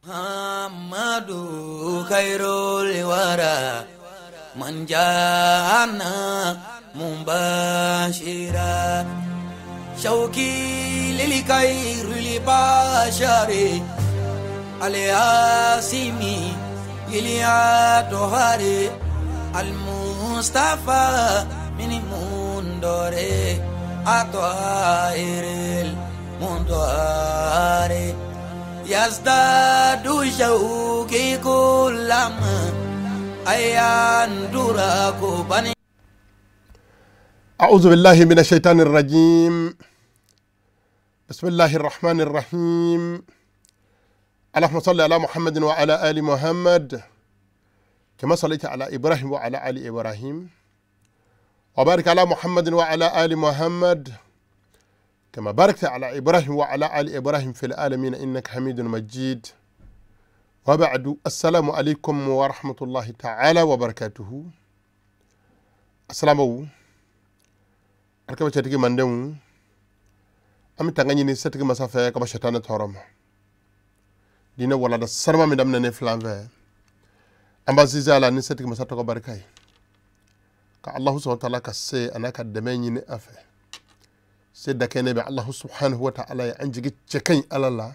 محمد خير الورى من جاءنا مبشرا شوقي للخير البشر الياسمي اليا المصطفى من مندوري أطائر المندوري يزداد شوقي كلما أيان دراكو بني. أعوذ بالله من الشيطان الرجيم. بسم الله الرحمن الرحيم. اللهم صل على محمد وعلى آل محمد كما صليت على إبراهيم وعلى آل إبراهيم، وبارك على محمد وعلى آل محمد كما باركت على إبراهيم وعلى آل إبراهيم في العالمين إنك حميد مجيد. وبعد، السلام عليكم ورحمة الله تعالى وبركاته. السلام عليكم. أركب شتيجي مندم أم تغني نسيتك مسافة كما شتانة تهرم دينا ولا ده سرما من دمنا نفلان في أم بزيزة على نسيتك مسافة كبركاي كالله سبحانه وتعالى كسي أنا كدمني نأفه سيدا كنبي الله سبحانه وتعالى أنجي تكين على الله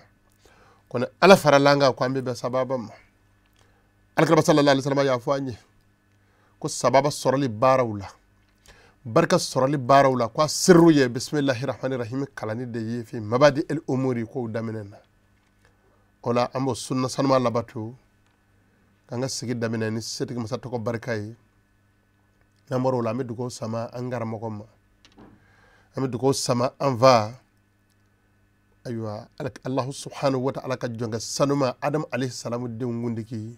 كنا على فرلانغا وكان بسبب ما الكرب صلى الله عليه وسلم يعفواني كل سبب سرالي بارولا بركة سرالي بارولا كوا سروية بسم الله الرحمن الرحيم كلاني دي في مبادئ الأمور كو دامننا ولا أمو سنة سنما لباتو كان سجد دامننا نسيتك مساتك بركاي نمرو لا مدكو سما أنغار مقام أمدكو سما أنفا أيوة الله سبحانه وتعالى كجونغ سنما آدم عليه السلام دين وندكي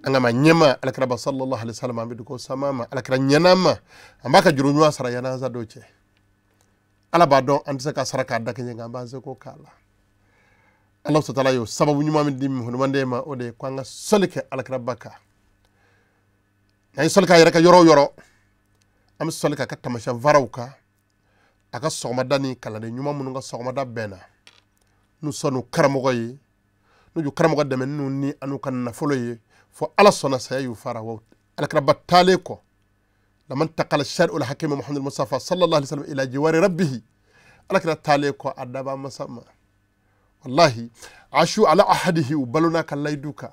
أنا ما نيما الكرب صلى الله عليه وسلم أمدكو سما ما الكرب نينما أما كجرونوا سريانا زادوچه على بعدو أنت سكاسرة كذا كنيجا بازكو كالا الله سبحانه وتعالى يو سبب نيما من دين هنومان ديما أودي كوانغ سلك الكرب بكا يعني سلك يرك يورو يورو أم سلك كتمشى فاروكا a ka sɔgɔmada ni kalanden ɲuman minnu ka sɔgɔmada bɛnna n'u sɔnn'u karamɔgɔ ye n'u y'u karamɔgɔ dɛmɛ n'u ni an'u ka nafolo ye fo ala sɔnna saya y'u fara wa alakiraba taalen kɔ laman takala shari'ul hakimi muhammadu mustafa sallallahu alaihi wasallam ila jiwari rabbihi alakira taalen kɔ a daba masa ma wallahi ashu ala ahadihi u balona ka layidu kan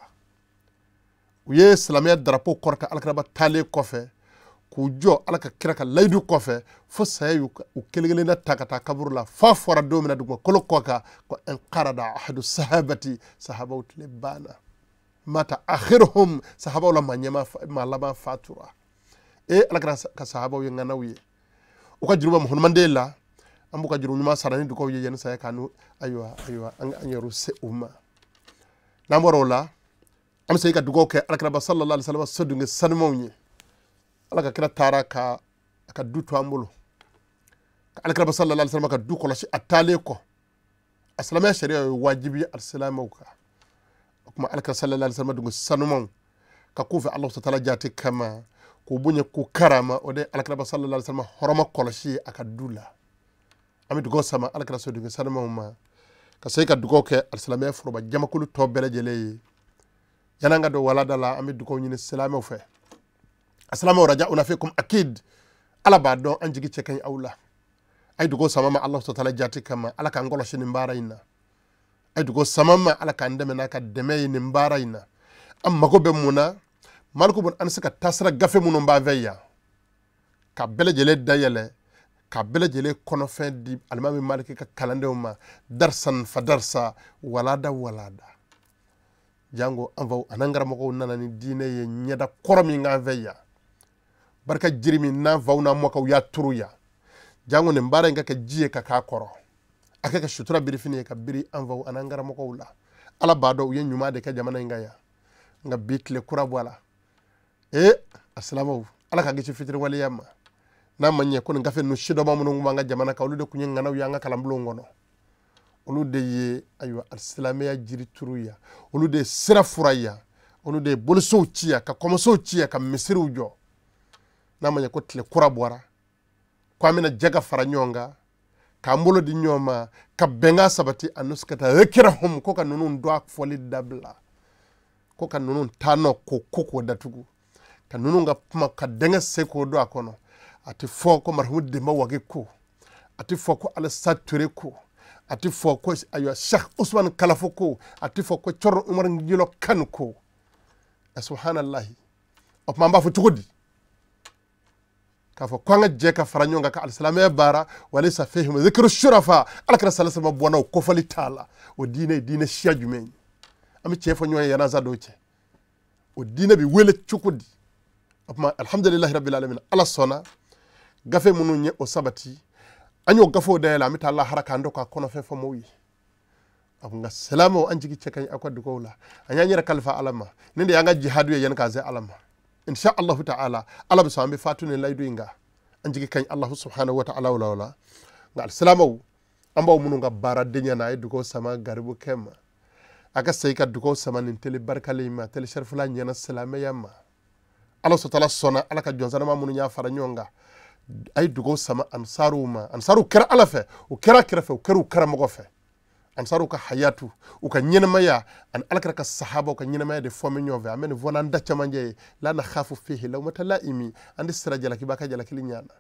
u ye silamɛya darapo kɔrɔta alakiraba taalen kɔfɛ k'u jɔ ala ka kira ka layidu kɔfɛ fo saya y'u kelen kelenna ta ka taa kaburu la f'a fɔra don min na dugumakolo kɔ kan ko inqarada ahadu sahabati sahabaw tile banna mata akhiruhum sahabaw la maa ɲɛma maa laban fatura e ala kira ka sahabaw ye ŋanaw ye u ka juru bɛ muhammaden la an b'u ka juru ɲuman sara ni dugawu ye yanni saya k'an ayiwa ayiwa an yɛrɛ se u ma n'an bɔra o la an bɛ se ka dugawu kɛ alakiraba sallallahu alaihi wasallam sodunkɛ sanumanw ye ala ka kira taara ka a ka du to an bolo ka alakiraba sallallahu alaihi wasallam ka du kɔlɔsi a taalen kɔ a silamɛya sariya ye wajibi ye alisilamɛw kan o tuma alakira sallallahu alaihi wasallam dugu sanumanw ka k'u fɛ Alahu taala jate kama k'u bonya k'u karama o de ye alakiraba sallallahu alaihi wasallam hɔrɔma kɔlɔsi ye a ka du la an bɛ dugawu sama alakira sodugu sanumanw ma ka se ka dugawu kɛ alisilamɛya foroba jamakulu tɔ bɛɛ lajɛlen ye yan'an ka don walada la an bɛ dugawu ɲini silamɛw fɛ السلام رجاؤنا فيكم أكيد على بعض أنجي تكين أولا أي دغو سماما الله تعالى جاتي كما على كان غلوش نمبارينا أي دغو سماما على كان دمنا كدمي نمبارينا أما كو بمونا مالكو بن أنسك تاسرة غفي منو مبافيا كابلا جلي دايلة كابلا جلي كونفين دي المامي مالكي كالندوما درسا فدرسا ولادا ولادا jango anvaw anangara mɔgɔw nana ni diinɛ ye ɲɛda kɔrɔ min k'an fɛ yan barika jiri min n'an faw n'an mɔkɛw y'a turu yan jango nin baara in ka kɛ ji ye ka k'a kɔrɔ a ka kɛ sutura birifini ye ka biri an faw an'an karamɔgɔw la ala b'a dɔn u ye ɲuman de kɛ jamana in kan yan nka bi tile kura bɔ a la ee a silamɛw ala ka kisi fitiriwaleya ma n'a ma ɲɛ ko nin gafe ninnu sidɔnba minnu tun b'an ka jamana kan olu de tun ye ŋanaw ye an ka kalanbulonw kɔnɔ olu de ye ayiwa silamɛya jiri turu yan olu de ye sira fura yan olu de ye bolisow ci yan ka kɔmɔsow ci yan ka misiriw jɔ n'a ma ɲɛ ko tile kura bɔra ko an bɛna jɛ ka fara ɲɔgɔn kan K'an bolo di ɲɔgɔn ma ka bɛnkan sabati a nuskata zikirahum ko ka ninnu dɔ fɔli dabila ko ka ninnu taa nɔ ko k'o datugu ka ninnu ka kuma ka dɛngɛ se k'o don a kɔnɔ a tɛ fɔ ko marhumu Demba Wage ko a tɛ fɔ ko Alasa Ture ko a tɛ fɔ ko ayiwa Cheikh Ousmane Kalafo ko a tɛ fɔ ko Cɔrɔ Umar Ngilo Kane ko subhanallahi o tuma an b'a fɔ cogo di k'a fɔ ko an ka jɛ ka fara ɲɔgɔn kan ka alisilamɛya baara walisa fihim zikru shurafa ala kɛra salasama bɔnna o kofɔli t'a la o diinɛ ye diinɛ siya jumɛn ye an bɛ cɛ fɔ ɲɔgɔn ye yanasa dɔw cɛ o diinɛ bɛ wele cogo di o tuma alhamdulilahi rabbil alamin ala sɔnna gafe minnu ye o sabati an y'o gafew dayɛlɛ an bɛ taa lahara k'an dɔn k'a kɔnɔfɛn fɔ maaw ye a ko nka silamɛw an jigi cɛ ka ɲi aw ka dugawu la an y'an yɛrɛ kalifa ala ma nin de y'an ka jihadu ye yanni k'an se ala ma insha allahu ta'ala ala bɛ sɔn an bɛ fatu ni layidu in kan an jigi ka ɲi allahu subhanahu wa ta'ala o la nka alisilamɛw an b'aw minnu ka baaradenya na a ye dugawu sama garibukɛ ma a ka segin ka dugawu sama nin tele barikalen in ma tele sharifula ɲɛna silamɛya ma ala sɔtala sɔnna ala ka jɔnsanama minnu y'a fara ɲɔgɔn kan a ye dugawu sama ansaruw ma ansaruw kɛra ala fɛ u kɛra kɛrɛfɛ u kɛra u karamɔgɔ fɛ ansaruw ka hayatu u ka ɲɛnamaya ani ala kɛra ka sahabaw ka ɲɛnamaya de fɔ min ɲɔgɔn fɛ an bɛ nin fɔ n'an da camancɛ ye la nakhafu fihi lawmata laimi an tɛ sira jalaki b'a ka jalakili ɲana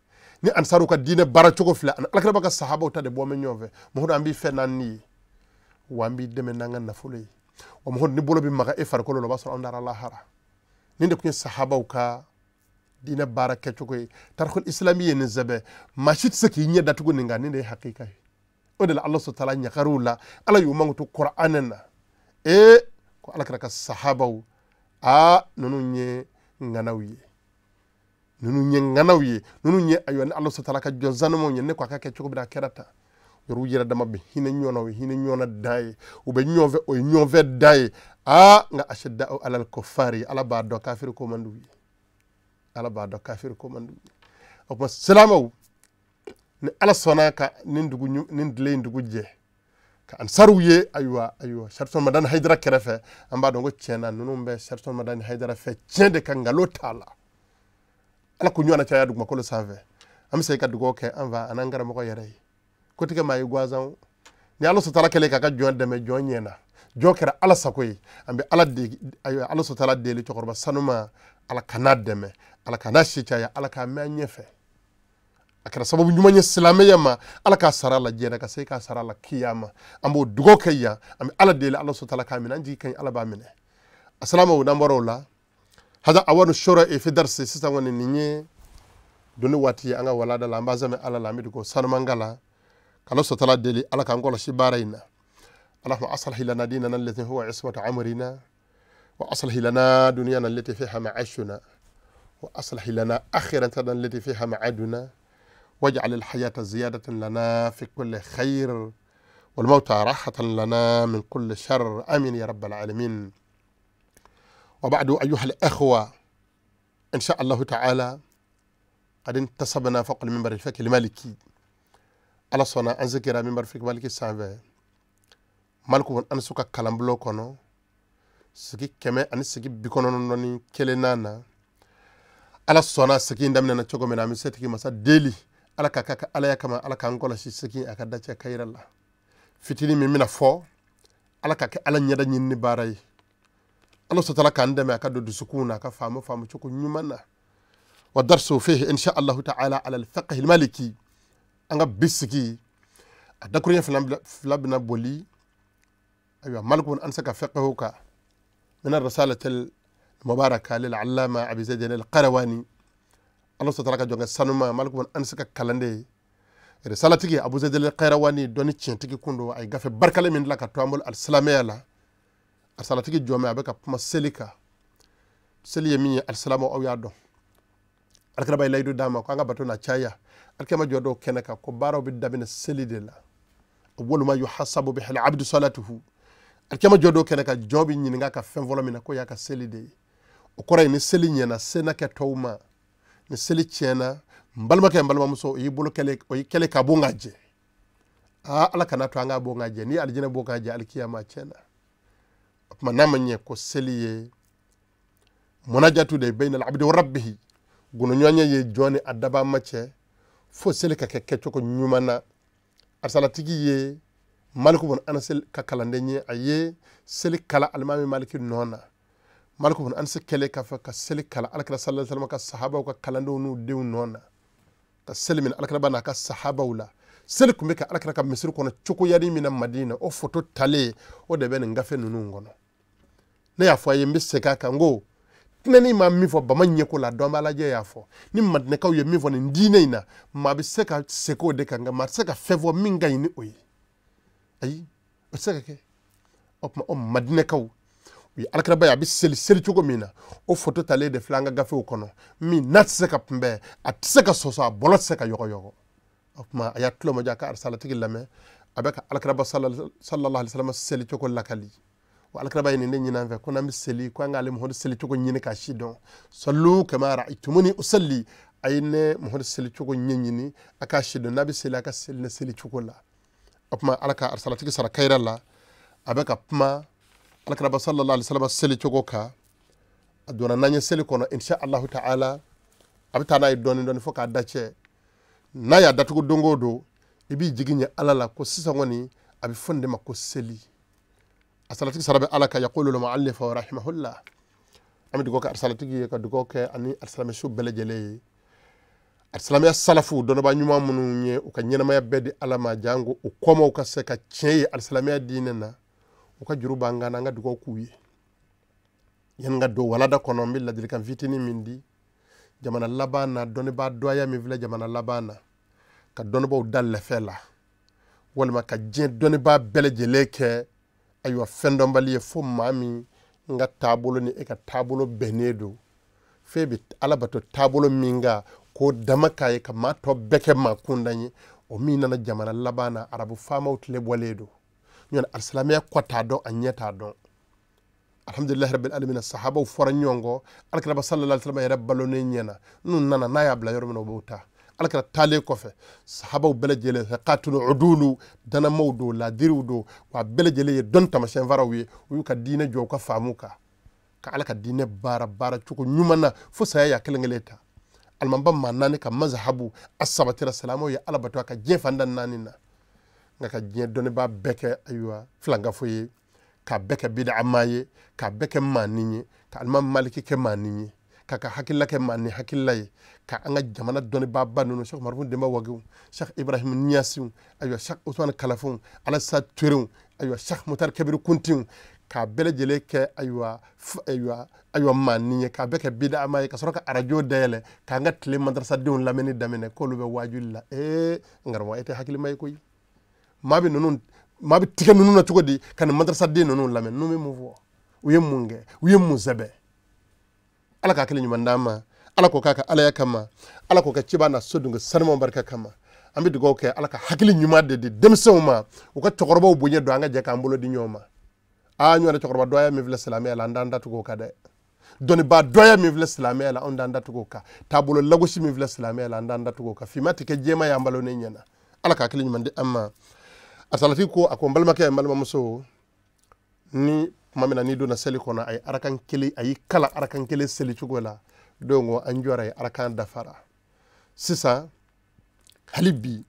ni ansaruw ka diinɛ baara cogo filɛ ani ala kɛra ka sahabaw ta de bɔ min ɲɔgɔn fɛ Muhammadu an b'i fɛ n'an ni ye wa an b'i dɛmɛ n'an ka nafolo ye wa Muhammadu ni bolo bɛ maga e farikolo la o b'a sɔrɔ an dara lahara nin de tun ye sahabaw ka diinɛ baara kɛcogo ye tarikul islami ye nin sɛbɛn maa si tɛ se k'i ɲɛ datugu nin kan nin de ye hakika ye o de la ala sɔtala ɲagariw la ala y'u mankutu kuranɛ na ee ko ala kɛra ka sahabaw aa ninnu ye ŋanaw ye ninnu ye ŋanaw ye ninnu ye ayiwa ni ala sɔtala ka jɔn sanumaw ye ne ko a ka kɛ cogo min na a kɛra tan yɔrɔ u yɛrɛ dama bɛ hinɛ ɲɔgɔn na o ye hinɛ ɲɔgɔn na dan ye u bɛ ɲɔgɔn fɛ o ye ɲɔgɔn fɛ dan ye aa nka ashidda alal kufari ala b'a dɔn kafiri ko man d'u ye ala b'a dɔn kafiri ko man d'u ye o tuma silamɛw ni ala sɔnna ka nin dugu nin tile in dugu jɛ ka ansaruw ye ayiwa ayiwa Sharifton Madani Hayidara kɛrɛfɛ an b'a dɔn ko tiɲɛ na ninnu bɛ Sharifton Madani Hayidara fɛ tiɲɛ de ka nkalon t'a la ala ko ɲɔgɔn caya dugumakolo sanfɛ an bɛ se ka dugawu kɛ an fa an'an karamɔgɔ yɛrɛ ye ko tigɛ maa ye gansan ni ala sɔtala kɛlen k'a ka jɔn dɛmɛ jɔn ɲɛna jɔn kɛra ala sago ye an bɛ ala deli ayiwa ala sɔtala deli cɛkɔrɔba sanuma ala kan'a dɛmɛ ala kan'a si caya ala k'a mɛn an ɲɛfɛ a kɛra sababu ɲuman ye silamɛya ma ala k'a sara la diɲɛ na ka se k'a sara la kiyama an b'o dugawu kɛ yan an bɛ ala deli ala sɔtala k'a minɛ an jigi ka ɲi ala b'a minɛ asalamaw n'an bɔra o la hada awanu shura e fi darsi sisan kɔni nin ye donni waati ye an ka walada la an b'a sɛmɛ ala la an bɛ dugawu sanuman la k'ala sɔtala deli ala k'an kɔlɔsi baara in na allahumma aslih lana dinana allati huwa ismatu amrina wa aslih lana dunyana allati fiha ma'ashuna wa aslih lana akhiratana allati fiha ma'aduna واجعل الحياة زيادة لنا في كل خير والموت راحة لنا من كل شر آمين يا رب العالمين. وبعد أيها الأخوة إن شاء الله تعالى قد انتصبنا فوق المنبر الفقه المالكي ala sɔnna an sigira minbar fiqh maliki sanfɛ maliku bun anasu ka kalanbulon kɔnɔ sigi 191 na ala sɔnna sigi in daminɛna cogo min na an bɛ setigi masa deli ala ka ka ala ya kama ala k'an kɔlɔsi sigi a ka dacɛ kayira la fitinin min bɛna fɔ ala ka kɛ ala ɲɛda ɲinini baara ye ala sɔtala k'an dɛmɛ a ka don dusukun na a ka faamu faamu cogo ɲuman na wa darsu fihi insha allahu ta'ala ala al-fiqh al-maliki an ka bi sigi a dakuruɲɛ fila bɛna boli ayiwa maliku an se ka fiqhu kan min ar-risalati al-mubaraka lil-allama abi zayd al-qarawani ala sɔtala ka jɔnkɛ sanuma maliku an se ka kalanden risalatigi abu zayd al-qayrawani dɔnni tiɲɛtigi kun don a ye gafe barikalen min dilan ka to an bolo alisilamɛya la risalatigi jɔn mɛ a bɛ ka kuma seli kan seli ye min ye alisilamɛw aw y'a dɔn alikiraba ye layidu d'a ma ko an ka bato na caya alikiyama jɔ dɔw kɛnɛ kan ko baaraw bɛ daminɛ seli de la awwalu ma yuhasabu bihi al-abdu salatuhu alikiyama jɔ dɔw kɛnɛ kan jɔn bɛ ɲininka ka fɛn fɔlɔ min na ko y'a ka seli de ye o kɔrɔ ye ni seli ɲɛna se na kɛ tɔw ma ni seli tiɲɛna n balimakɛ n balimamuso o y'i bolo kɛlen o y'i kɛlen ka bon ka jɛ aa ala kana to an ka bon ka jɛ ni alijinɛ bon ka jɛ alikiyama tiɲɛna o tuma n'a ma ɲɛ ko seli ye munajatu de bayna al-abdi wa rabbihi gunoɲɔgɔnya ye jɔn ni a dabaa ma cɛ fo seli ka kɛ kɛcogo ɲuman na Arsalatigi ye Maliku bun Anas ka kalanden ye, a ye seli kala alimami Maliki nɔ na. Maliku bun Anas kɛlen k'a fɔ ka seli kala alakira sallallahu alaihi wasallam ka sahabaw ka kalandenw n'u denw nɔ na, ka seli minɛ alakira ba n'a ka sahabaw la. Seli tun bɛ kɛ alakira ka misiri kɔnɔ cogoyani min na Madina, o foto talen o de bɛ nin gafe ninnu kɔnɔ. Ne y'a fɔ a ye, n bɛ segin a kan, n ko tɛnɛni ma min fɔ bama ɲɛko la, dɔn b'a lajɛ y'a fɔ. Ni madinɛkaw ye min fɔ nin diinɛ in na, maa bɛ se ka segin o de kan, nka maa tɛ se ka fɛn fɔ min ka ɲi ni o ye. Ayi, o tɛ se ka kɛ. O tuma, o madinɛkaw u ye alakiraba ye a bɛ seli seli cogo min na, o foto talen de filɛ an ka gafew kɔnɔ, min n'a tɛ se ka kunbɛn, a tɛ se ka sɔsɔ, a bɔlɔ tɛ se ka yɔgɔyɔgɔ. O tuma, a y'a tulo majɔ a ka arisalatigi lamɛn, a bɛ ka alakiraba sallallahu alaihi wasallam seli cogo lakali. Wa alakiraba ye nin de ɲini an fɛ, ko n'an bɛ seli, ko an k'ale Muhamadu seli cogo ɲini k'a si dɔn. Sallu kama ra'aytumuni usalli, a ye ne Muhamadu seli cogo ɲɛɲini a k'a si dɔn, n'a bɛ seli a ka seli ne seli cogo la. O tuma, Ala ka arisalatigi sara kayira la, a bɛ ka kuma alakiraba sallallahu alaihi wasallam seli cogo kan. A donna n'an ye seli kɔnɔ, insha Allahu ta'ala, a bɛ taa n'a ye dɔɔni dɔɔni fo k'a dacɛ. N'a y'a datugu don o don, i b'i jigi ɲɛ Ala la ko sisan kɔni a bɛ fɔ nin de ma ko seli. A salatigi sara bɛ Ala kan, yaqulu al-mu'allif wa rahimahullah. An bɛ dugawu kɛ arisalatigi ye, ka dugawu kɛ ani alisilamɛsu bɛɛ lajɛlen ye. Alisilamɛya salafu dɔnnibaa ɲuman minnu ye u ka ɲɛnamaya bɛɛ di Ala ma, jango u kɔmaw ka se ka tiɲɛ ye alisilamɛya diinɛ na, u ka juru b'an kan na, an ka dugawu k'u ye. Yanni n ka don walada kɔnɔ, n bɛ ladilikan fitinin min di jamana laban na, dɔnnibaa dɔgɔya min filɛ jamana laban na, ka dɔnnibaaw da lɛfɛ la, walima ka diɲɛ dɔnnibaa bɛɛ lajɛlen kɛ ayiwa fɛn dɔnbali ye, fo maa min n ka taabolo ni e ka taabolo bɛnnen don, f'e bɛ Ala bato taabolo min kan k'o dama k'a ye, ka maa tɔ bɛɛ kɛ maa kundan ye. O min nana jamana laban na, arabu faamaw tile bɔlen don. Ɲɔn alisilamɛya kɔ t'a dɔn, a ɲɛ t'a dɔn. Alhamdulilahi rabbil alamin, sahabaw fɔra ɲɔgɔn kɔ, alakiraba sallallahu alaihi wasallam yɛrɛ balonen ɲɛna, n'u nana n'a y'a bila yɔrɔ min na, u b'o ta. Alakira taalen kɔfɛ, sahabaw bɛɛ lajɛlen qatulu udulu, danamaw don, laadiriw don, wa bɛɛ lajɛlen ye dɔn taamasiyɛn faraw ye. U y'u ka diinɛ jɔ u ka faamu kan, ka Ala ka diinɛ baara baara cogo ɲuman na fo saya y'a kelen kelen ta. Alimamba maa naani ka mazahabu a sabatira, silamɛw ye Ala bato a ka diɲɛ fan da naani na. Nka ka diɲɛ dɔnnibaa bɛɛ kɛ ayiwa filankafo ye, k'a bɛɛ kɛ bid'a ye, k'a bɛɛ kɛ maanin ye, ka alimami Maliki kɛ maanin ye, k'a ka hakilila kɛ maanin hakilila ye, ka an ka jamana dɔnnibaaba ninnu, Cheikh Umaru Denba Wagew, Cheikh Ibrahim Niyasiw, ayiwa Cheikh Usman Kalafanw, Alasa Turew, ayiwa Cheikh Mutar Kabiru Kuntiw, k'a bɛɛ lajɛlen kɛ ayiwa ayiwa ayiwa maanin ye, k'a bɛɛ kɛ bid'a ye, ka sɔrɔ ka arajo dayɛlɛ k'an ka tile madarasadenw lamɛnni daminɛ k'olu bɛ waajuli la. N karamɔgɔ, e tɛ hakilima ye koyi. Maa bɛ ninnu, maa bɛ tigɛ ninnu na cogo di ka nin madarasaden ninnu lamɛn? Ninnu bɛ mun fɔ? U ye mun kɛ? U ye mun sɛbɛn? Ala ka hakili ɲuman d'an ma, Ala k'o k'a ka alaya kama, Ala k'o kɛ ciba n'a sodenw sanuman barika kama. An bɛ dugawu kɛ Ala ka hakili ɲuman de di denmisɛnw ma, u ka cɛkɔrɔbaw bonya don, an ka jɛ k'an bolo di ɲɔgɔn ma. Aa, ɲɔgɔn cɛkɔrɔba dɔgɔya min filɛ silamɛya la, an t'an datugu o kan dɛ. Dɔnnibaa dɔgɔya min filɛ silamɛya la, anw t'an datugu o kan. Taabolo lagosi min filɛ silamɛya la, an t'an datugu o kan. Finman tɛ kɛ jɛman ye an balo ne ɲɛna. Ala ka hakili ɲuman di an ma. A salati ko a ko n balimakɛ, n balimamuso, ni tuma min na n'i donna seli kɔnɔ, a ye arakan kelen, a y'i kalan arakan kelen seli cogo la. Donc an jɔra ye, arakan dafara. Sisan hali bi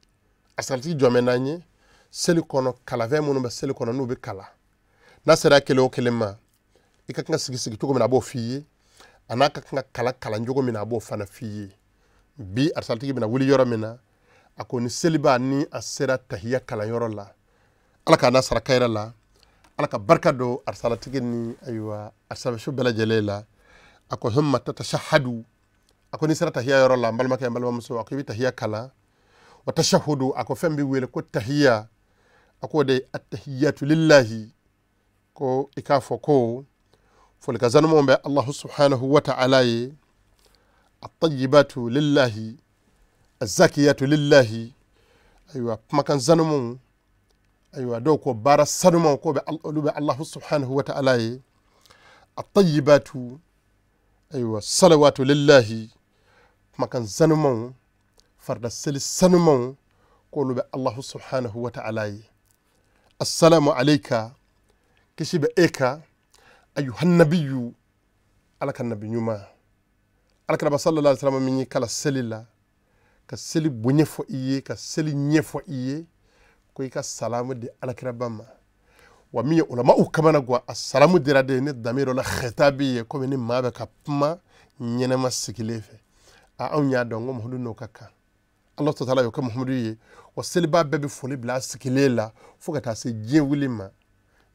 a salatigi jɔn bɛ n'an ye seli kɔnɔ, kalanfɛn minnu bɛ seli kɔnɔ n'u bɛ kalan, n'a sera kelen o kelen ma, i ka kan ka sigi sigi cogo min na, a b'o f'i ye, a n'a ka kan ka kalan kalan cogo min na, a b'o fana f'i ye. Bi a salatigi bɛna wuli yɔrɔ min na, a ko ni seliba ni a sera tahiya kalanyɔrɔ la, Ala k'a n'a sara kayira la, Ala ka barika don arisalatigi ni ayiwa arisalamɛsu bɛɛ lajɛlen la. A ko humma tatashahadu, a ko n'i sera tahiya yɔrɔ la, n balimakɛ, n balimamuso, a ko i bɛ tahiya kalan. Wa tashahudu, a ko fɛn bɛ wele ko tahiya, a k'o de ye atahiyatu lillahi, ko i k'a fɔ ko folikan sanumanw bɛ Allahu subhanahu wa ta'ala ye, atayibatu lillahi, azakiyatu lillahi, ayiwa kumakan sanumanw, ayiwa dɔw ko baara sanumanw ko bɛ olu bɛ Allahu subhanahu wa ta'ala ye, atayibatu, ayiwa salawatu lillahi, kumakan sanumanw, farida seli sanumanw k'olu bɛ Allahu subhanahu wa ta'ala ye. Assalamu alayka, kisi bɛ e kan, ayuhan nabiyu, Ala ka nabi ɲuman, Ala kiraba sallallahu alaihi wasallam min y'i kala seli la, ka seli bonya fɔ i ye, ka seli ɲɛfɔ i ye, ko i ka salamu di alakiraba ma wa min ye ulama'u kamana gwa a salamu dira de ni damiro la khitabi ye komi ni maa bɛ ka kuma ɲɛnɛma sigilen fɛ a anw y'a dɔn ko Muhamadu n'o ka kan Allah ta'ala y'o kɛ Muhamadu ye wa seliba bɛɛ bɛ foli bila a sigilen la fo ka taa se diɲɛ wuli ma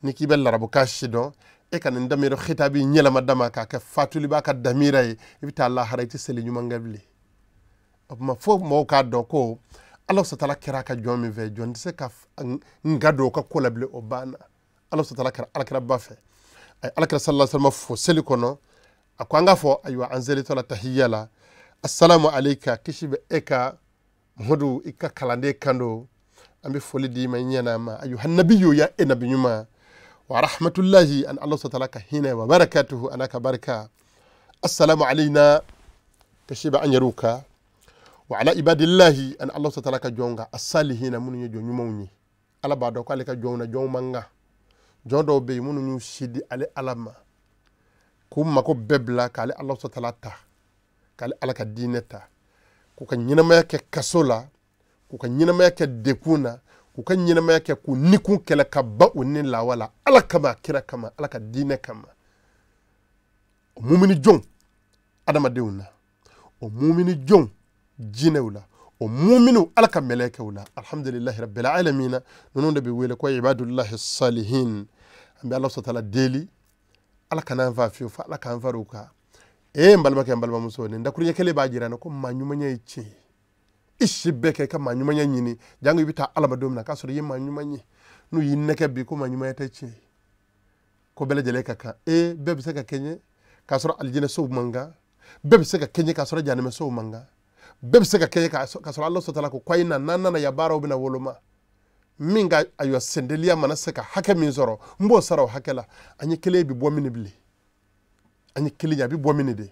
ni k'i bɛ larabukan si dɔn e ka nin damiro khitabi ɲɛlɛma dama k'a kɛ fatuli b'a ka damira ye i bɛ taa lahara i tɛ seli ɲuman kɛ bilen o tuma fo mɔgɔw k'a dɔn ko Allah ta'ala kɛra a ka jɔn min fɛ jɔn tɛ se ka nka don o ka ko la bilen o banna Allah ta'ala kɛra alakiraba fɛ a ye alakira sallallahu alaihi wasallam fo seli kɔnɔ a ko an k'a fɔ ayiwa an selitɔ la tahiyya la assalamu alayka kisi bɛ e ka Muhamadu i ka kalanden kan don an bɛ foli d'i ma i ɲɛna ma ayuha nabiyu ya e nabi ɲuman wa rahmatullahi an Allah ta'ala ka hinɛ wa barakatuhu ana ka barika assalamu alayna kisi bɛ an yɛrɛw kan wa ala ibadillahi an Allah ta'ala ka jɔnw kan as-salihina minnu ye jɔn ɲumanw ye ala b'a dɔn k'ale ka jɔnw na jɔnw man kan jɔn dɔw bɛ yen minnu y'u si di ale ala ma k'u mako bɛɛ bila k'ale Allah ta'ala ta k'ale ala ka diinɛ ta k'u ka ɲɛnamaya kɛ kaso la k'u ka ɲɛnamaya kɛ dekun na k'u ka ɲɛnamaya kɛ k'u nikun kɛlɛ ka ban u ni lawa la ala kama kira kama ala ka diinɛ kama o mumini jɔnw adamadenw na o mumini jɔnw jinɛw la o muminu ala ka mɛlɛkɛw la alhamdulillahi rabbil alamin ninnu de bɛ wele ko ibadullahi salihin an bɛ ala ta'ala deli ala kana an fa fiyewu fo ala k'an far'u kan n balimakɛ n balimamuso nin dakuruɲɛ kelen b'a jira n na ko maa ɲumanya ye tiɲɛ ye i si bɛɛ kɛ i ka maa ɲumanya ɲini jango i bɛ taa ala ma don min na k'a sɔrɔ i ye maa ɲuman ye n'u y'i nɛgɛ bi ko maa ɲumanya tɛ tiɲɛ ye ko bɛɛ lajɛlen ka kan bɛɛ bɛ se ka kɛɲɛ k'a sɔrɔ alijinɛsow man kan bɛɛ bɛ se ka kɛɲɛ k'a sɔrɔ jahanamɛsow man kan bɛɛ bɛ se ka kɛɲɛ k'a sɔrɔ ala ta'ala ko ayi na n'an nana yan baaraw bɛna woloma min ka ayiwa sendeliya mana se ka hakɛ min sɔrɔ n b'o sara o hakɛ la an ye kelen bɛ bɔ min bilen an ye kelen ye a bɛ bɔ min de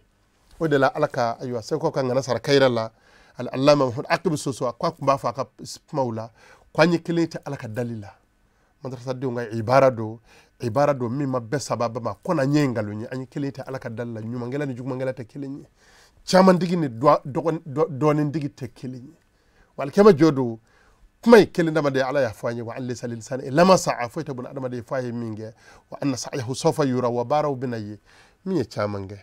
o de la ala ka ayiwa seko ka ŋana sara kayira la alama Muhammad Akibu Soso a ko a tun b'a fɔ a ka kumaw la ko an ye kelen tɛ ala ka dali la madrasadenw ka ibara don min ma bɛɛ sababa ma ko na ɲɛ nkalon ye an ye kelen tɛ ala ka dali la ɲumankɛla ni jugumankɛla tɛ kelen ye camantigi ni dɔɔnintigi tɛ kelen ye walikɛma jɔ don kuma ye kelen dama de ye ala y'a fɔ an ye wa an laysa linsani illa ma sa'a foyi tɛ buna adamaden f'a ye min kɛ wa anna sa'yahu sawfa yura wa baaraw bɛna ye min ye caman kɛ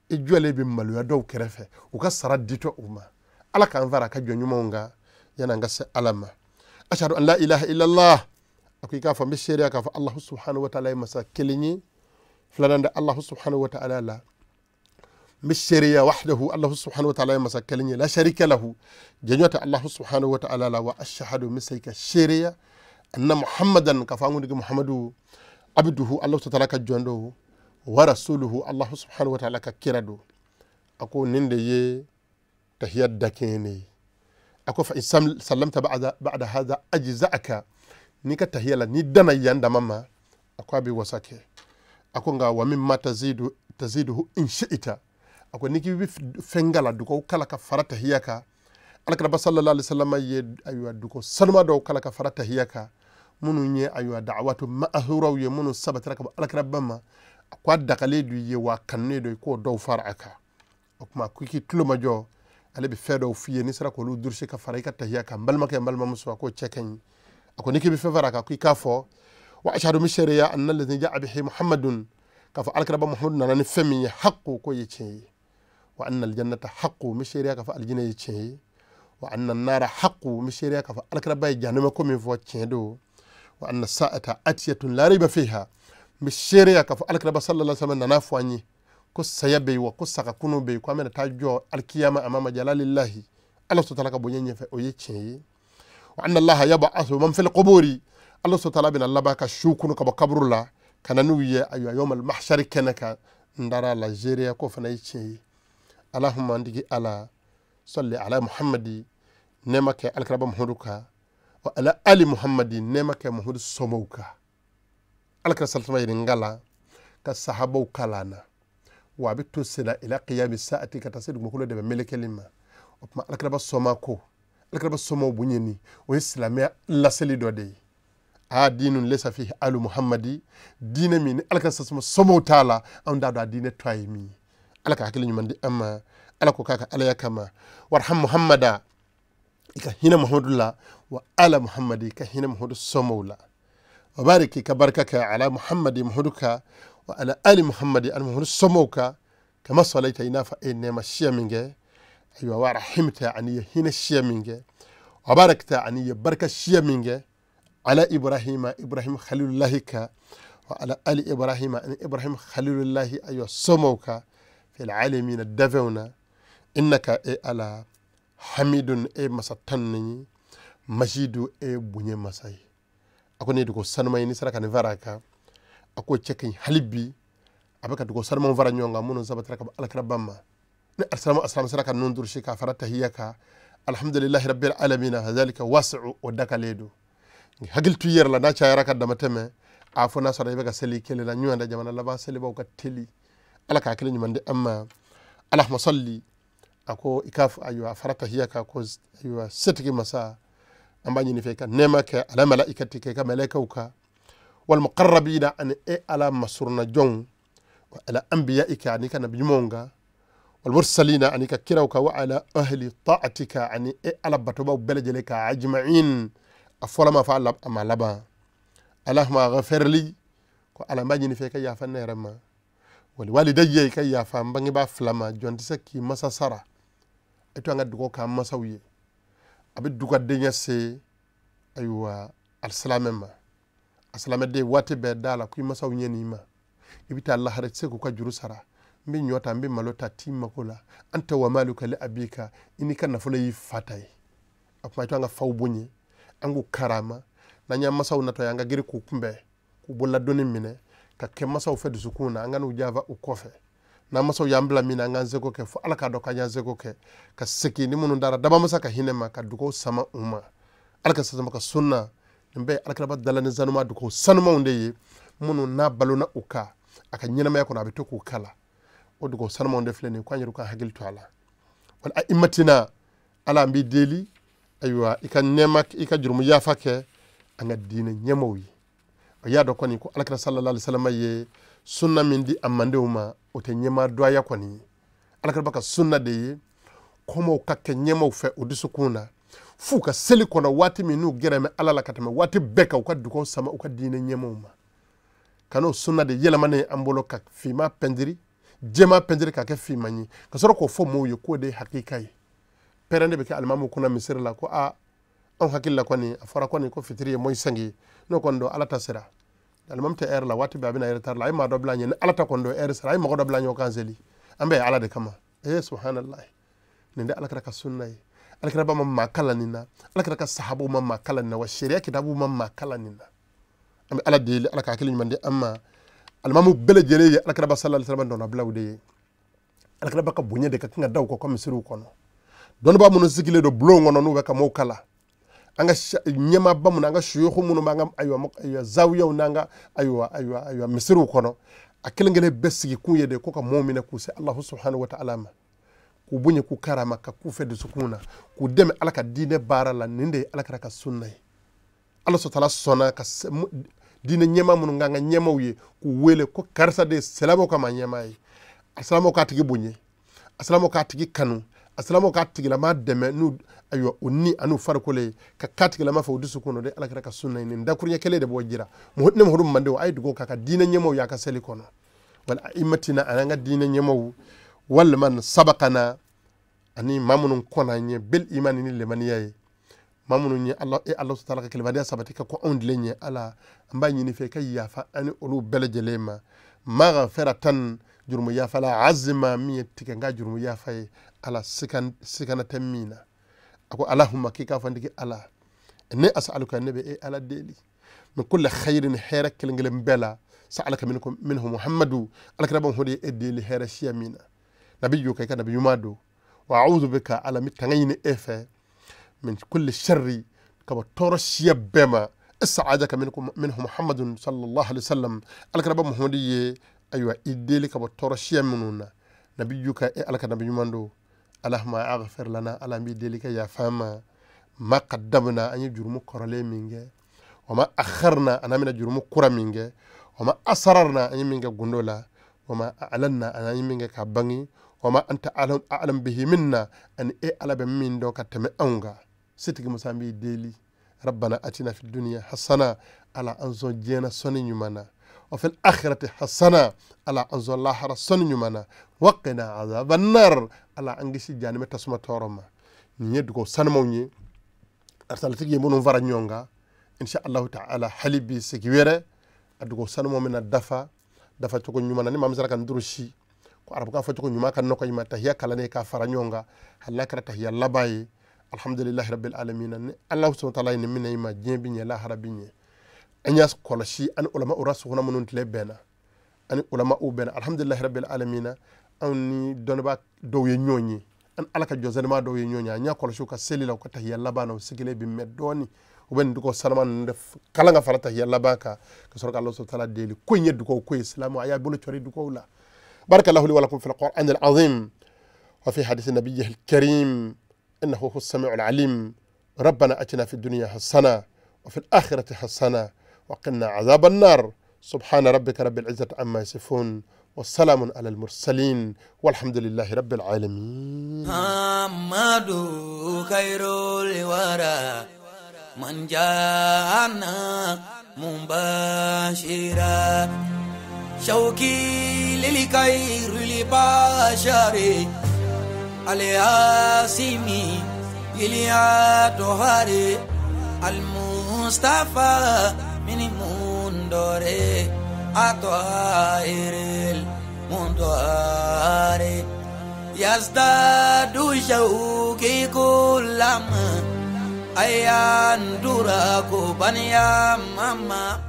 i jɔlen bɛ maloya dɔw kɛrɛfɛ u ka sara ditɔ u ma ala k'an fara ka jɔn ɲumanw kan yan'an ka se ala ma ashhadu an la ilaha illallah a ko i k'a fɔ n bɛ seereya k'a fɔ Allahu subhanahu wa ta'ala ye masa kelen ye filanan da Allahu subhanahu wa ta'ala la n bɛ seereya wahdahu Allahu subhanahu wa ta'ala ye masa kelen ye la sharika lahu jɛɲɔ tɛ Allahu subhanahu wa ta'ala la wa ashhadu n bɛ se ka seereya anna Muhammadan k'a fɔ an kuntigi Muhammadu abduhu Allahu ta'ala ka jɔn don wa rasuluhu Allahu subhanahu wa ta'ala ka kira don a ko nin de ye tahiya dakɛɲɛ ye a ko fa in sallamta ba'da hadha ajza'aka n'i ka tahiya la n'i danna yan dama ma a ko a bɛ wasa kɛ a ko nka wa mimma taziduhu in shi'ita a ko n'i k'i bɛ fɛn kala dugawu kala ka fara tahiya kan alakiraba sallallahu alaihi wasallam ye ayiwa dugawu sanuma dɔw kala ka fara tahiya kan minnu ye ayiwa da'awatu ma'thuraw ye minnu sabatira ka bɔ alakiraba ma a ko a dagalen don i ye wa a kanunen don i k'o dɔw fara a kan o tuma ko i k'i tulo majɔ ale bɛ fɛn dɔw f'i ye n'i sera k'olu durusi ka fara i ka tahiya kan n balimakɛ n balimamuso a k'o cɛ ka ɲi a ko n'i k'i bɛ fɛn fara a kan ko i k'a fɔ wa ashhadu min seereya anna alladhi ja'a bihi muhammadun k'a fɔ alakiraba muhammadu nana ni fɛn min ye haqqu k'o ye tiɲɛ ye wa anna aljannata haqqu n bɛ seereya k'a fɔ alijinɛ ye tiɲɛ ye wa anna nara haqqu n bɛ seereya k'a fɔ alakiraba ye jahanama ko min fɔ tiɲɛ don wa anna sa'ata atiyatun la rayba fiha n bɛ seereya k'a fɔ alakiraba sallallahu alaihi wasallam nana fɔ an ye ko saya bɛ yen wa ko sagakunu bɛ yen ko an bɛna taa jɔ alikiyama amama jalalillahi ala subhanahu ka bonya ɲɛfɛ o ye tiɲɛ ye wa anna allaha yab'athu man fil quburi ala subhanahu bɛna laban ka su kunu ka bɔ kaburu la ka na n'u ye ayiwa yawmal mahshari kɛnɛ kan n dara la seereya k'o fana ye tiɲɛ ye alahuma an tigi ala salli ala muhammadi nɛɛma kɛ alakiraba muhammadu kan wa ala ali muhammadi nɛɛma kɛ muhammadu somɔgɔw kan alakira sallallahu alaihi wasallam ye ka sahabaw kalan na wa a bɛ to senna ila qiyami sa'ati ka taa se dugumakolo de bɛ melekeli ma o tuma alakiraba sɔma ko alakiraba sɔmaw bonyani o ye silamɛya laseli dɔ de ye a diinun laysa fihi alu muhammadi diinɛ min ni alakira sasuma sɔmaw t'a la anw t'a dɔn a diinɛ tɔ ye min ye ala ka hakili ɲuman di an ma ala ko k'a ka alaya kama warham muhammada i ka hinɛ muhammadu la Wa ala Muhammadi ka hinɛ Muhammadu somɔgɔw la. Wa bariki ka barika kɛ ala Muhammadi Muhammadu ka, wa ala ali Muhammadi ani Muhammadu somɔgɔw ka, kama salaita i n'a fɔ e nɛɛma siya min kɛ, ayiwa wa rahimta ani ye hinɛ siya min kɛ, wa barakta ani ye barika siya min kɛ, ala Ibrahima Ibrahim khalilullahi ka, wa ala ali Ibrahima ani Ibrahim khalilullahi ayiwa somɔgɔw ka, fil alamina dafɛnw na, innaka e ala hamidun e masa tanni majidu e bonya masa ye. A ko ne dugu sanuma ye ni sera ka nin fara a kan, a k'o cɛ ka ɲi hali bi. A bɛ ka dugu sanumaw fara ɲɔgɔn kan minnu sabatira ka bɔ alakiraba ma, ni alisalama sera ka ninnu durusi k'a fara tahiya kan, alhamdulilahi rabbil alamina, hadhalika wasi'u, o dakalen don. Hakili t'u yɛrɛ la n'a cayara ka dama tɛmɛ, a fɔ n'a sɔrɔ i bɛ ka seli kelen na ɲɔgɔn da jamana laban selibaw ka teli, ala k'a kelen ɲuman di an ma. Allahumma salli, a ko i k'a fɔ ayiwa fara tahiya kan ko ayiwa setigi masa, an b'a ɲini fɛ ka nɛɛma kɛ ala malaikati kɛ ka malaikaw kan, wal muqarrabina ani e ala masuruna jɔnw, wa ala anbiyaika ani ka nabi ɲumanw kan, wal mursalina ani ka kiraw kan, wa ala ahli ta'atika ani e ala batobaw bɛɛ lajɛlen kan, ajma'in, a fɔlɔ ma fɔ a ma laban. Allahumma ghafirli, ko ala n b'a ɲini fɛ ka yafa ne yɛrɛ ma, wali walidayya ka yafa n bangebaa fila ma. Jɔn tɛ se k'i masa sara, e to an ka dugawu k'an masaw ye. A bɛ dugadenya se ayiwa alisilamɛ ma, asilamɛden waati bɛɛ da la ko i masaw ɲɛ n'i ma, i bɛ taa lahara i tɛ se k'u ka juru sara. N bɛ ɲɔ ta, n bɛ malo ta, t'i mako la. Anta wa maluka li abika, i n'i ka nafolo y'i fa ta ye. A kuma i to an ka faw bonya, an k'u karama, n'an y'an masaw natɔ ye an ka girin k'u kunbɛn, k'u bololadonni minɛ, ka kɛ masaw fɛ dusukun na, an ka n'u janfa u kɔfɛ. N'an masaw y'an bila min na, an k'an seko kɛ fo ala k'a dɔn k'an y'an seko kɛ, ka segin ni minnu dara dabamasa ka hinɛ ma, ka dugawu sama u ma. Ala ka sama ka sunna, nin bɛɛ ye alakiraba dala ni zanuma dugawu sanumanw de ye, minnu n'a balona u kan a ka ɲɛnamaya kɔnɔ, a bɛ to k'u kala. O dugawu sanumanw de filɛ nin ye, k'an yɛrɛ ka hakili to a la. Wal a'immatina, ala an b'i deli, ayiwa i ka nɛɛma, i ka jurumu yafa kɛ an ka diinɛ ɲɛmaaw ye. O y'a dɔn kɔni ko alakira sallallahu alaihi wasallam ye sunna min di a mandenw ma, o tɛ ɲɛmaa dɔgɔya kɔni ye. Alakira ka sunna de ye kɔmɔw ka kɛ ɲɛmaaw fɛ o dusukun na, f'u ka seli kɔnɔ waati min n'u gɛrɛ bɛ ala la ka tɛmɛ waati bɛɛ kan, u ka dugawu sama u ka diinɛ ɲɛmaaw ma. Ka n'o sunna de yɛlɛmanen an bolo ka finman pɛntiri, jɛman pɛntiri k'a kɛ finman ye, ka sɔrɔ k'o fɔ mɔgɔw ye k'o de ye hakika ye. Pɛrɛn de bɛ kɛ alimamu kunna misiri la ko a anw hakili la kɔni a fɔra kɔni ko fitiri ye moyi sange ye, n'o kɔni don ala ta sera. Alimamu tɛ ɛri la, waati bɛɛ a bɛna ɛri tari la, a ye maa dɔ bila ɲɛ, ni ala ta kɔni don ɛri sera, a ye mɔgɔ dɔ bila ɲɛ o kan seli, an bɛɛ ye ala de kama. Ee subhanallah, nin de alakira ka sunna ye. Alakira ba ma maa kalan nin na, alakira ka sahabaw ma maa kalan nin na, wa sariya kitabuw ma maa kalan nin na. An bɛ ala deli, ala ka hakili ɲuman di an ma. Alimamu bɛɛ lajɛlen ye alakira ba sallallahu alaihi wasallam dɔnnabilaw de ye. Alakira ba ka bonya de ka kan ka da u kɔ misiriw kɔnɔ. Dɔnnibaa minnu sigilen don bulon kɔnɔ n'u bɛ ka mɔgɔw kalan, an ka ɲɛmaaba minnu, an ka suyuhu minnu b'an ka ayiwa ayiwa zawiyaw n'an ka ayiwa ayiwa ayiwa misiriw kɔnɔ, a kelen kelen bɛɛ sigi kun ye de ko ka mɔgɔw minɛ k'u se Alahu subhanahu wa ta'ala ma, k'u bonya k'u karama, ka k'u fɛ dusukun na, k'u dɛmɛ ala ka diinɛ baara la. Nin de ye alakira ka sunna ye. Ala sɔtala sɔnna ka diinɛ ɲɛmaa minnu k'an ka ɲɛmaaw ye, k'u wele ko karisa de ye silamɛw ka maa ɲɛmaa ye. A silamɛw k'a tigi bonya, a silamɛw k'a tigi kanu, a silamɛw k'a tigilama dɛmɛ n'u ayiwa u ni an'u farikolo ye, ka k'a tigilama fɛ u dusukun na. O de ye alakira ka sunna ye. Nin dakuruɲɛ kelen de b'o jira. Ne Muhammadu mandenw, a ye dugawu k'a ka diinɛ ɲɛmaaw y'a ka seli kɔnɔ. Wal a'immatina, ani an ka diinɛ ɲɛmaaw, walima sabakana, ani maa minnu kɔnna an ɲɛ bil imani ni limaniya ye, maa minnu ye ala e Ala taala ka kɛlɛbaliya sabati ka kɔn anw dilen ɲɛ. Ala an b'a ɲini fɛ i ka yafa an ni olu bɛɛ lajɛlen ma. Maghfiratan, jurumu yafa la, azima, min ye tigɛ n ka jurumu yafa ye, ala sikana tɛ min na. A ko alahuma, k'i k'a fɔ n tigi ala, ne as'aluka, ne bɛ e ala deli, min kulli khairin, hɛrɛ kelen kelen bɛɛ la, sa'alaka minhu Muhammadu, alakira b'an hodi e deli hɛrɛ siya min na, nabi jo ka i ka nabi ɲuman don. Wa a'udhu bika, ala mi tanga ɲini e fɛ, min kulli sharri, ka bɔ tɔɔrɔ siya bɛɛ ma, ista'adaka minhu Muhammadun sallallahu alaihi wasallam, alakira ba Muhammadu ye ayiwa i deli ka bɔ tɔɔrɔ siya minnu na, nabi ju ka e ala ka nabi ɲuman don. Allahumma aghfir lana, ala b'i deli ka yafa an ma, ma qaddamna, an ye jurumu kɔrɔlen min kɛ, wa ma akharna, an bɛna jurumu kura min kɛ, wa ma asrarna, an ye min kɛ gundo la, wa ma a'lanna, an ye min kɛ ka bange, wa ma anta a'lam bihi minna, ani e ala bɛ min dɔn ka tɛmɛ anw kan. Setigi musa, an b'i deli Rabbana atina fid dunya hasana, ala anzo jena soni nyumana, wa fil akhirati hasana, ala anzo lahara soni nyumana, wa qina azaban nar, ala angisi janime tasuma toroma. Ni dugo sanmo ni arsalatigi munun vara nyonga insha Allah ta'ala halibi sigiwere adugo sanmo mena dafa dafa toko nyumana ni mamzara kan durushi ko arabu ka fo toko nyuma kan noko nyuma tahiya kalane ka fara nyonga halakra tahiya labai. Alhamdulillahi rabbil alamin. Ni Allah subhanahu wa ta'ala ni minna ima jembi nye lahara binye anyas koloshi an ulama urasuhuna munun tlebena an ulama ubena. Alhamdulillahi rabbil alamin. An ni donba dowe nyonyi an alaka jozanma dowe nyonya anya koloshi ka selila ko tahiya labana sigile bi meddoni uben duko salman def kalanga farata hiya labaka ka sorka Allah subhanahu wa ta'ala deli ko nyeddu ko ko islamu aya bolo chori duko la. Barakallahu li wa lakum fil qur'an al azim wa fi hadith nabiyhi al karim innahu huwa as-sami'u al alim. Rabbana atina fid dunya hasana wa fil akhirati hasana wa qina azaban nar. Subhana rabbika rabbil izzati amma yasifun wa salamun ala al mursalin walhamdulillahi rabbil alamin. Muhammadu khairul wara man jana mubashira shauki lil khairil bashari alyasimi iliatohari almustafa min mundore atoiril mundore yazdadu shauki kullama ayan duraku banya mama.